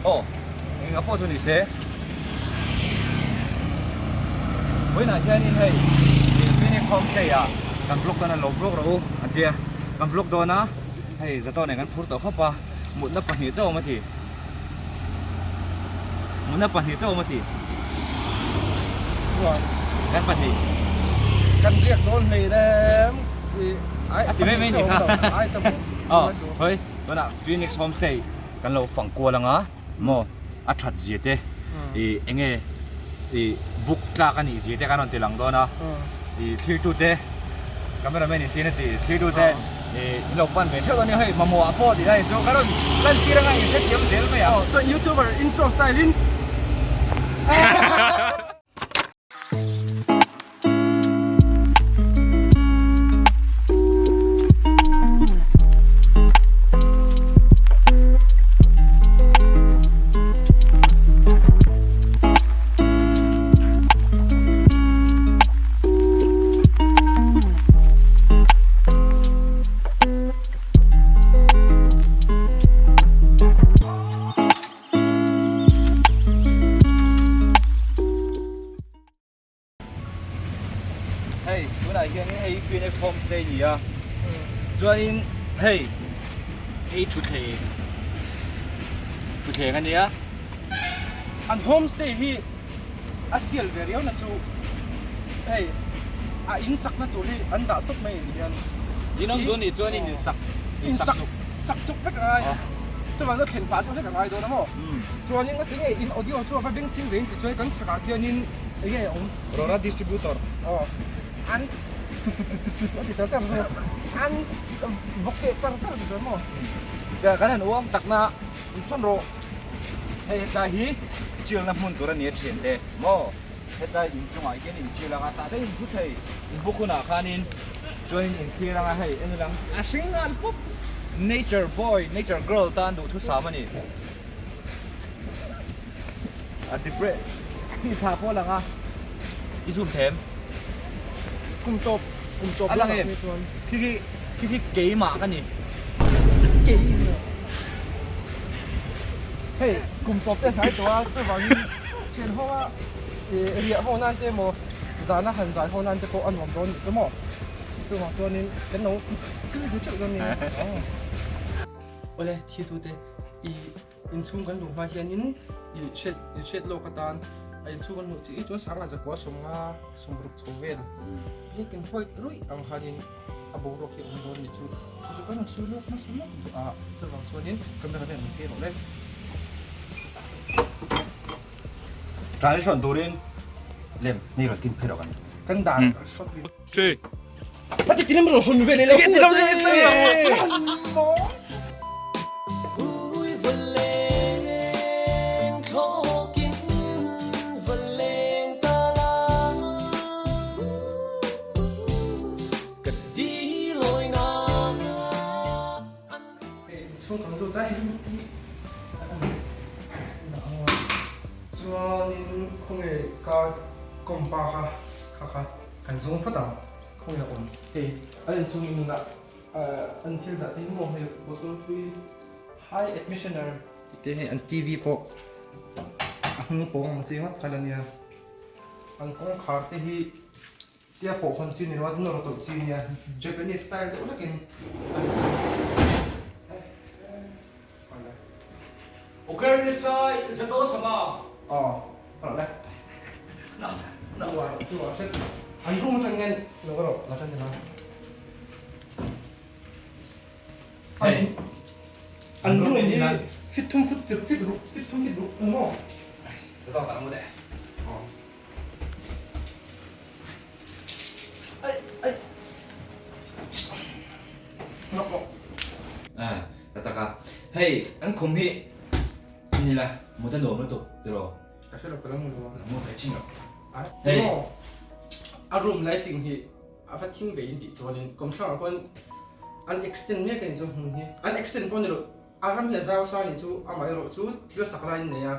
Aw, eng a pawh chu ni se. Vawiinah hianin hei Phoenix Homestay ah kan vlog dawn a, lo vlog rawh u an tia. Kan vlog dawn a, hei Zato nen kan phur tawh khawp a, mutna pahnih chauh awm a ti. Mutna pahnih chauh awm a ti. Chuan kan pahnih. Kan riak dawn hlei rem. A ti mai mai ni kha. Aw, hawi tunah Phoenix Homestay kan lo fang kual ang a maw a that zia te ih eng nge ih book tlak a nih zia te kan rawn ti lang dawn a ih thlirtu te camera man in tin a ti thlirtu te ih in lo pan ve theuh dawn nia hei mamawh ah pawh tih lai chu ka rawn lan tir anga in hrethiam zel mai ang. Aw chuan youtuber intro style in. Hei tunah hianin hei Phoenix Homestay a ni a chuanin hei hei thutthleng thutthleng a nia. An homestay hi a sial ve riau na chu hei a in sakna tur hi an dah tawp mai a ni hian. In awm dawn nih chuan in sak in sak sak chawp vek a ngai chuvang chuan thlen pah deuh hlek a ngai dawn a maw chuanin ka ti nge in audio chu a va beng chhing ve in tichuan kan chhakah khianin eng nge a awm Rora distributor aw an chu chu chu chu chu a ti char char chu an vawk teh char char ti chuan maw kan han uang takna Insawn rawh. Hei hetlai hi chilna hmun tur a ni a thian te maw hetlai inchungah hian in chil anga tah daih in thu thei in buk hunah khanin chuanin in thlir anga hei en ila a hring nghal pawp. Nature boy nature girl tan duhthusam a ni. A depre khi thla pawh a lang a i zoom them. Kum tawp kum tawp a lang em khi khi khi khi keimah ka ni. Keimah hei kum tawp te hnai tawh a chuvangin thian ho a riah ho nan te emaw zana han zai ho nan te pawh a nuam dawn nih chu maw chuvang chuanin kan lo kal ve teuh dawn nia. Awle thitute i. Inchhung kan luh hma hianin i hriat in hriat lawk atan a inchhung kan hmuh chi hi chuan sangha zakua sawmnga sawmruk chho vel black and white ruih ang khanin a boruak hi a awm dawn ni chu chu chu kan rawn sawi lawk hmasa lawk duh a chuvang chuanin camera vel an phei rawh le. Transition turin lem hei rawn tin phei rawh kan. Kan dan shot ri. A ti tilim rawn hawn vel ilo hmu che. Chhung kan lut a hei hi chuanin khawnge ka kawmpa kha kha kha kan zawng phawt ang khawnge a awm hei an inchhung in nunah an thil dah te hi maw hei bottle tui high admissioner tih te hei an T_V pawh a hnung pawng ang chi ngawt kha la nia an kawngkhar te hi. Tia pawh hawn chi ni lo a, nawr tawlh chi nia, Japanese style deuh lekin a ni thung. Oker nasa zato sama. Aw, rawh le. Na, na uar, tu uar hret. An room atang hian lo ka rawh, la tan ti la. Hei. An room hi fit thum fit fit ruk, fit thum fit ruk maw? Zato tak mu deh. Aw. Ka tak a, hei an khum hi ni la mut a nuam lutuk tiraw? Ka hre lo ka la mu lo a. La mu ve chin lo. Hei a room lighting hi a va thing ve in tih chuanin kawmthlangah khuan an extend mek a ni chu hmun hi an extend pawh ni lo a ram hi a zau sa a ni chu amaherawh chu thil sak lai an nei a.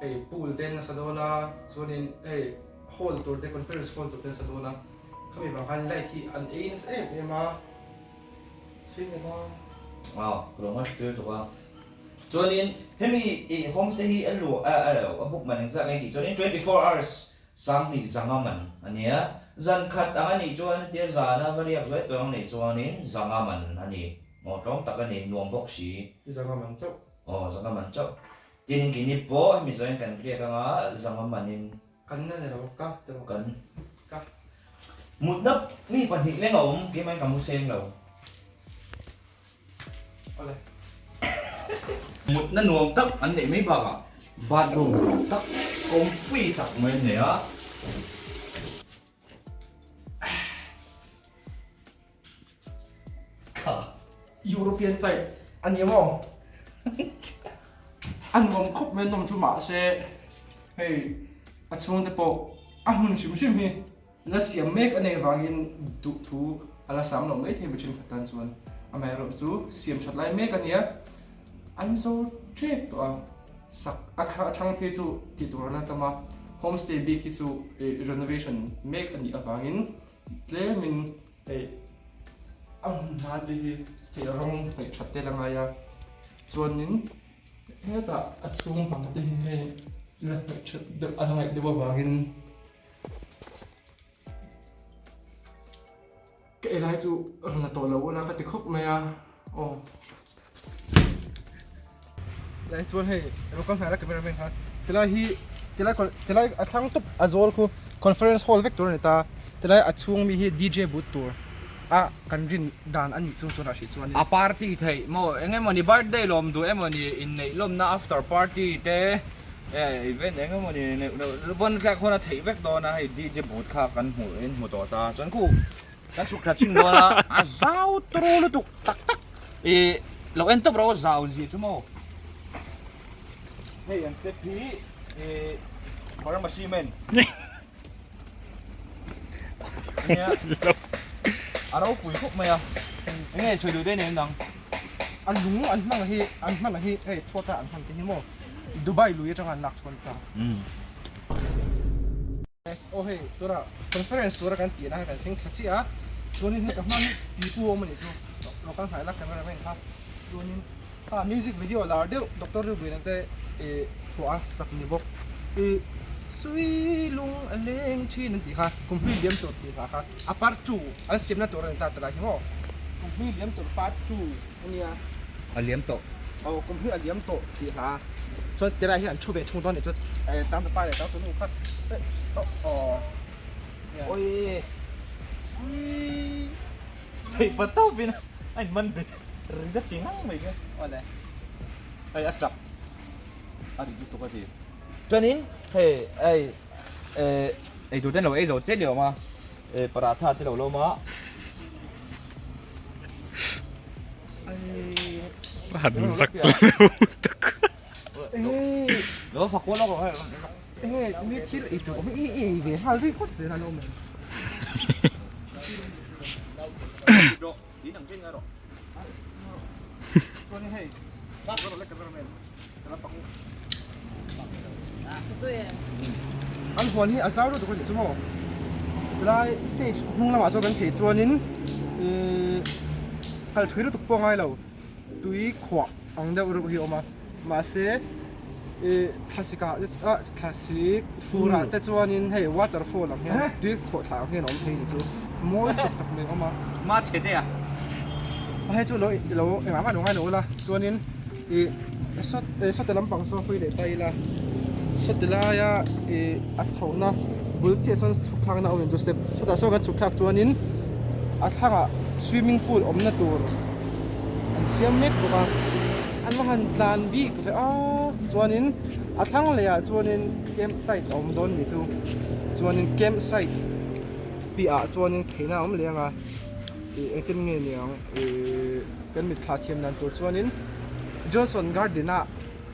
Hei pool te nasa dawn a chuanin hei hall tur te conference hall tur te nasa dawn a khami vang khan light hi an ei nasa em em a sui nghet a. Wow ka lo ngaithla tui lutuk a. Chuanin hemi i homestay hi a luah a book man engzah nge tih chuanin 24 hours 20,000 man a nia. Zan khat ang a nih chuan hetia zana va riak zuai tur ang nih chuanin zanga man a ni. Aw tlawm tak a ni, nuam bawk si. Zanga man chauh. Aw zanga man chauh. Tin keini pawh hemi zawhin kan riak anga zanga manin. Kan na ni lo ka ti lo. Kan ka mutna mi pahnih leng a awm keimahin ka mu seng lo. Awle. Mutna nuam tak an neih mai bakah bathroom nuam tak comfy tak mai an nei a. Kha. European type a ni maw? A nuam khawp mai nawm chu mahse hei a chhungte pawh a hmun hrim hrim hi la siam mek a nei vangin duhthu a la sam loh maithei mi thenkhat tan chuan amaherawh chu siam that lai mek a nia an zo tep tawh a sak a thlang phei chu tih tur a la tam a homestay bik hi chu renovation mek a nih avangin Tlemin hei a hmun hma te hi cheh rawng hnaih that tel a ngai a, chuanin hetah a chhung bang te hi hei la hnaih that deuh a la ngaih deuh avangin ka ei lai chu rawn la tawh lo ula ka ti khawp mai a aw. Lai chuan hei emaw ka hnaih la camera man kha tilai hi tilai tilai a thlang tawp a zawl khu conference hall vek tur a ni ta tilai a chhung mi hi DJ booth tur a kan rin dan a nih chu tunah hrih chuan in. A party theih maw eng emaw ni birthday lawm duh emaw ni inneih lawmna after party te event eng emaw ni neuh neuh vawn tlak huan a theih vek dawn a hei DJ booth kha kan hmuh in hmu tawh ta chuan khu Kan chhuk thla chin dawn a, a zau turu lutuk tak tak. I lo en tawp rawh zau zia chu maw. Hei an step hi i Burma cement. Nia a ropui khawp mai a. Enge sawi duh te nei nang? A lung an hmang hi an hman hi hei chhuata an hman te hi maw Dubai lui atanga an lak chhuan ta. Aw hei tunah conference tura kan tihna kha kan thleng thla chiah a, chuanin heta hman pipu awm a nih chu lo kal hnai la camera man kha chuanin kha music video lar deuh Doctor Reuben te ih phuah a sak ni bawk ih Sui lung a leng thin an tih kha kum hlui liam tur tih hla kha a part two an siamna tur a ni ta tilai hi maw kum hlui liam tur part two a nia. A liam tawh. Aw kum hlui a liam tawh tih hla. Chuan tilai hi an thu ve thung dawn a ni chu chang tupa leh chang tunu kha aw aw Oi sui thei pa tawp in a in man bet ri dat ti ngang mai kha awle hei a tap a ri lutuk a ti chuanin hei ei ei tur ten lo ei zo chiah ni awm a paratha te lo lawm a. Han zak lo tak. Lo fak kual lawk hei. Enge mi thil ei tur awm i ei ve nghal ri khawp zel a lo awm em. An huan hi a zau lutuk a nih chu maw tilai stage hnung lamah chuan kan phei chuanin ihh kal thui lutuk pawh a ngai lo tui khuah ang deuh reuh hi a awm a mahse ihh thlasik ah ah thlasik fur ah te chuanin hei waterfall ang hian tui khuah thla ang hian a awm thei a nih chu mawi tak tak mai a awm a. Ma chhe te a. Hei chu lo lo engah mah lo ngai lo ula chuanin ih sawt sawti lampang saw hawi leh ta ila sawti laia ih a chhohna bul chiah sawn chhuk thlakna a awm em chu step sawtah sawn kan chhuk thlak chuanin a thlangah swimming pool awmna tur an siam mek bawk a an va han tlan bik ve a chuanin a thlang leh ah chuanin camp site a awm dawn ni chu chuanin camp site piahah chuanin theihna a awm leh ang a. Ih engtin nge niang ih kan mitthla thiam dan tur chuanin Johnson Garden a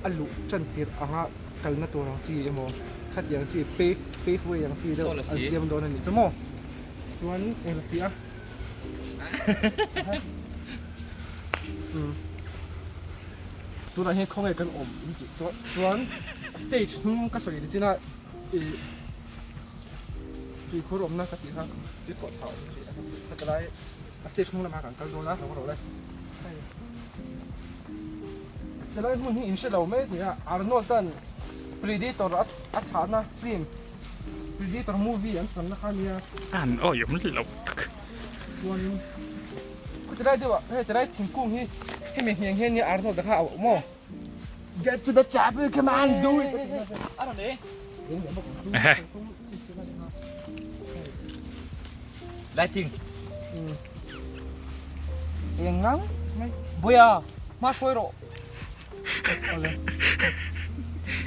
a luh tan tirh anga kalna tur ang chi emaw khatiang chi pave pave way ang chi deuh an siam dawn a nih chu maw chuan eng la si a tunah hian khawnge kan awm tih chuan stage hnung ka sawi nichin a ih. Tuikhur awmna ka tih kha tui pawh thla awm tih a heta lai a stage hnung lamah kan kal dawn a lo rawh le hei. Helai hmun hi in hre lo mai thei a, Arnold an Predator a thahna film Predator movie an channa kha ania. An awi awm lo tak. Chuanin khuti lai deuhah hei tilai thingkung hi hemi hniang hian nia Arnold a kha a awm maw? Get to the chapel come on do it! Lighting. Eng ngang mai. Buia, hma hruai rawh.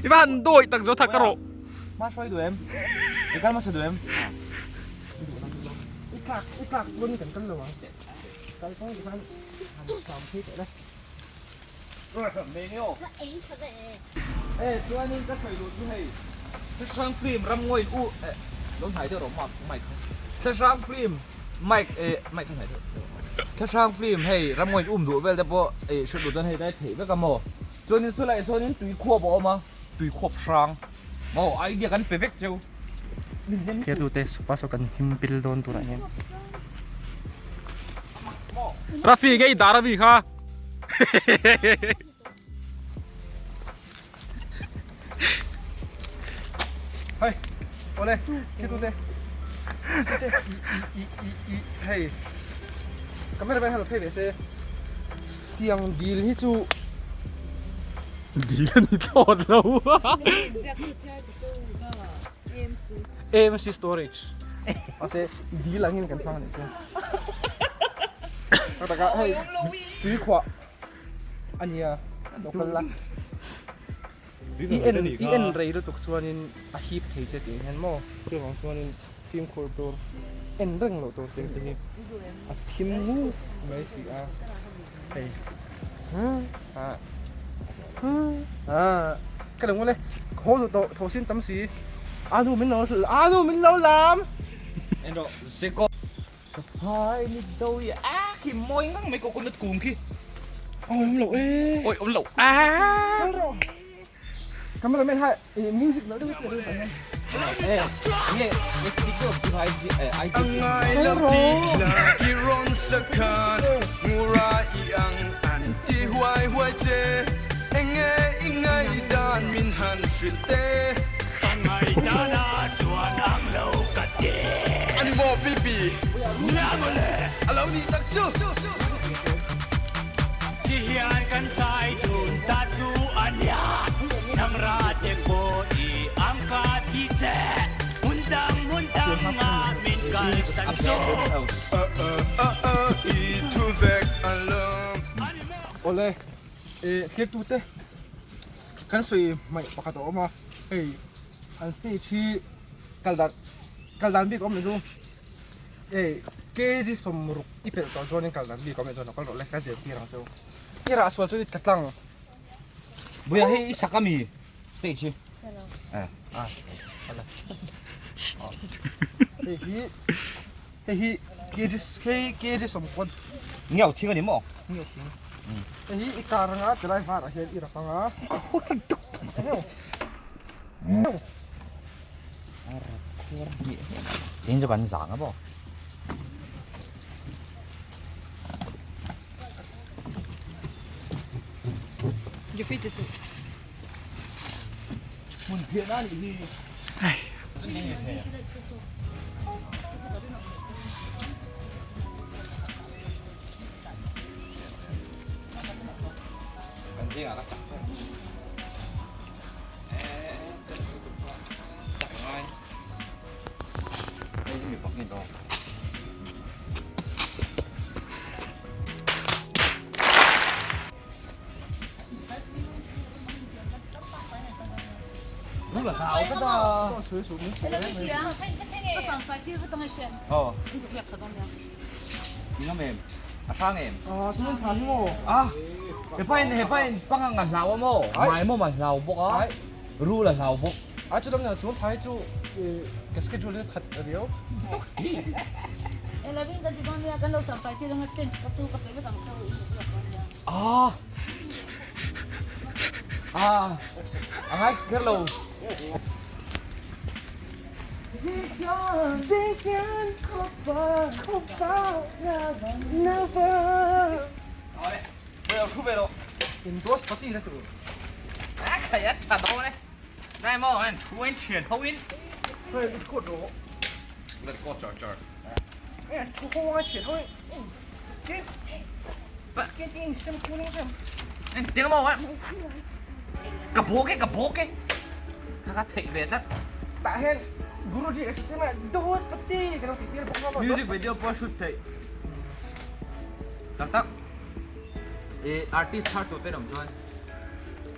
I va han dawi tak zo thak ka rawh. Hma hruai duh em? I kal hmasa duh em? I tlak, i tlak chuan kan kal lo ang. Kal kawng ti khan han sam phei teh le. E chuanin ka sawi duh chu hei Thlahrang film ramngawiin u eh lo hnai deuh rawh mark mic kha Thlahrang film mic eh mic kha hnai deuh Thlahrang film hei ramngawiin um duh vel te pawh eh hriat duh chuan hei tlai theih vek a maw chuanin chulaiah chuanin tui khuap a awm a tui khuap hrang maw idea kan pe vek cheu. Thirtute supa saw kan him pil dawn turah hian. Rafi ngei dar a mi kha. Hei, ole, thirtute. Thirtute, i i i i hei. Cameraman han lo phei ve se. Tiang dil hi chu Dil a ni thlawt lo. AMC storage mahse dil angin kan hmang anih chu ka taka hei tui khuah ania lo kal la i en i en rei lutuk chuanin a hip thei che tih hian maw chuvang chuanin fimkhur tur en reng loh tur tih te hi a thim ngut mai si a hei ah Ka lo ngawlh e, khaw duh tawh tho sin tam si. A nu min lo a nu min lo lam. En rawh Zeko. Ka phai ni do i a khi mawi ngang mai coconut kung khi. Oi awm lo e. Oi awm lo a. Kal rawh. Cameraman hai music lo deuh deuh deuh hian. Eh nge nge TikTok chu hai eh IG. Kal rawh. Awle eh thirtute kan sawi hmaih pakhat a awm a hei an stage hi kal dan kal dan bik a awm lo chu hei kg sawmruk i pelh tawh chuanin kal dan bik a awm leh chuan lo kal rawh le ka zirtir ang che u i rah sual chu i tla tlang. Buia hei i sak ami stage hi eh ah hei hi hei hi kg hei kg sawmkawt ngiau thing ani maw ngiau thing hei hi i kar anga tilai varah hian i rap anga tin chu kan zang a maw. Hmun phiah na anih hi. Kan zingah ka chak tawh. Chak ngai. Hei hi mi pakhat ni. Hepain pangang a hlau a maw? Maimawm a hlau bawk a, rul a hlau bawk. A chu lam chuan thai chu ka schedule hi khat riau. Ah. Ah. A ngai kher lo. Awle, thu ve rawh. In dos pati na tur. A khai a tha dawn e. Nai maw an thu in thian ho in. Hei record rawh. La record char char. E an thu ho a thian ho in. Ke ba ke ding sem ku ning sem. En tiang maw a. Ka bo ke ka bo ke. Kha kha thei ve tlat. Tah hian Guruji ka chhut ema dos pati ka lo tih tir bawk a. Music video pawh shoot theih. Tak tak. I artist thar tur te awm chuan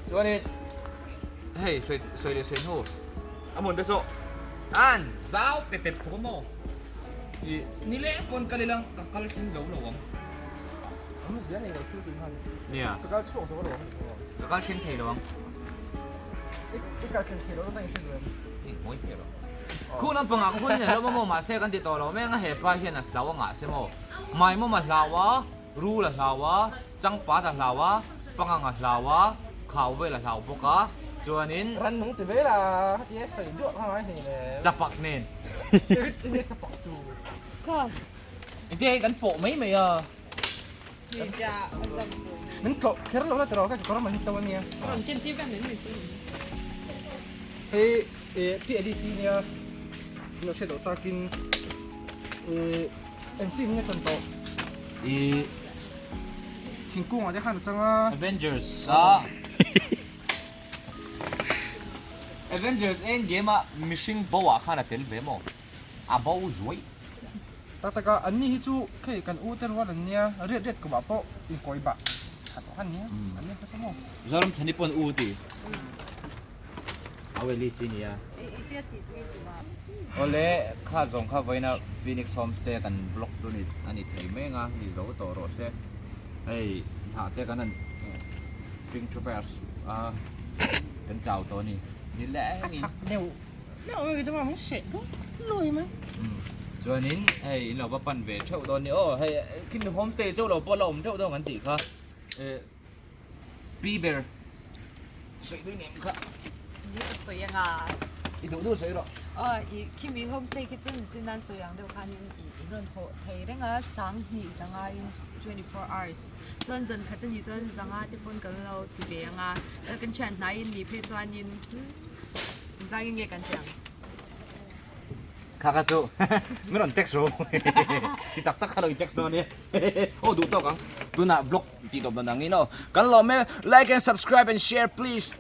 chuanin hei sawi sawi leh sawi hnu a hmun te saw an zau pe pep khawp a maw i ni leng pawn kal ila ka kal thleng zo lo ang nia ka kal chhuak zo lo ang ka kal thleng thei lo ang i kal thleng thei lo ang i ngawi hmel lo khu lampangah ka hun nen lo maw mahse kan ti tawh lo mek a hepa hian a hlau a ngah se maw maimawm a hlau a. Rul a hlau a, changpat a hlau a, pangang a hlau a, khau vel a hlau bawk a, chuanin. Rannung ti vel a, heti e sawi duah kha ngai hlei le. Chapak nen. Enge chapak tu? Ka. Engti hei kan pawh mai mai a. Min tlawh kher lo la tiraw ka kekawr man hi to ania. Rawn ken tir vel mai mai chu. Hei PADC nia lo hriat loh takin Eng film nge chan tawh? I thingkung ah te khan a chang a. Avengers a Avengers Endgame a mihring bo ah khan a tel ve maw? A bo zuai. Tak tak a, an ni hi chu khei kan u te rual an nia, riat riat kum ah pawh inkawi bah tha tawh khan nia, an ni hmasa maw? Zoram Thani pawn u ti. Aweli si nia. Awle kha zawng kha vawiina Phoenix Homestay kan vlog chu ni a ni thei mai anga ni zo tawh rawh se. Hei hnah te kan han drink thu vel a kan chau tawh a ni. Ni lengin. Chuanin hei in lo va pan ve theuh dawn ni aw hei khimi homestay chauh lo pawh la awm theuh dawn kan tih kha. Pi ber sawi dui nem kha. Ni ka sawi anga. I duh duh sawi rawh. Aw i khimi homestay khi chu chin an sawi ang deuh khanin i in rawn hawh thei reng a sang hnih zanga in 24 hours chuan zan khat ani chuan zanga te pawn kan lo ti ve anga kan thian hnai in nih phei chuanin zangin nge kan ti ang. Kha kha chu min rawn text rawh ti tak tak kha lo in text dawn ania aw duh tawk ang tunah vlog tih tawp dan angin aw kan lawm e like and subscribe and share please.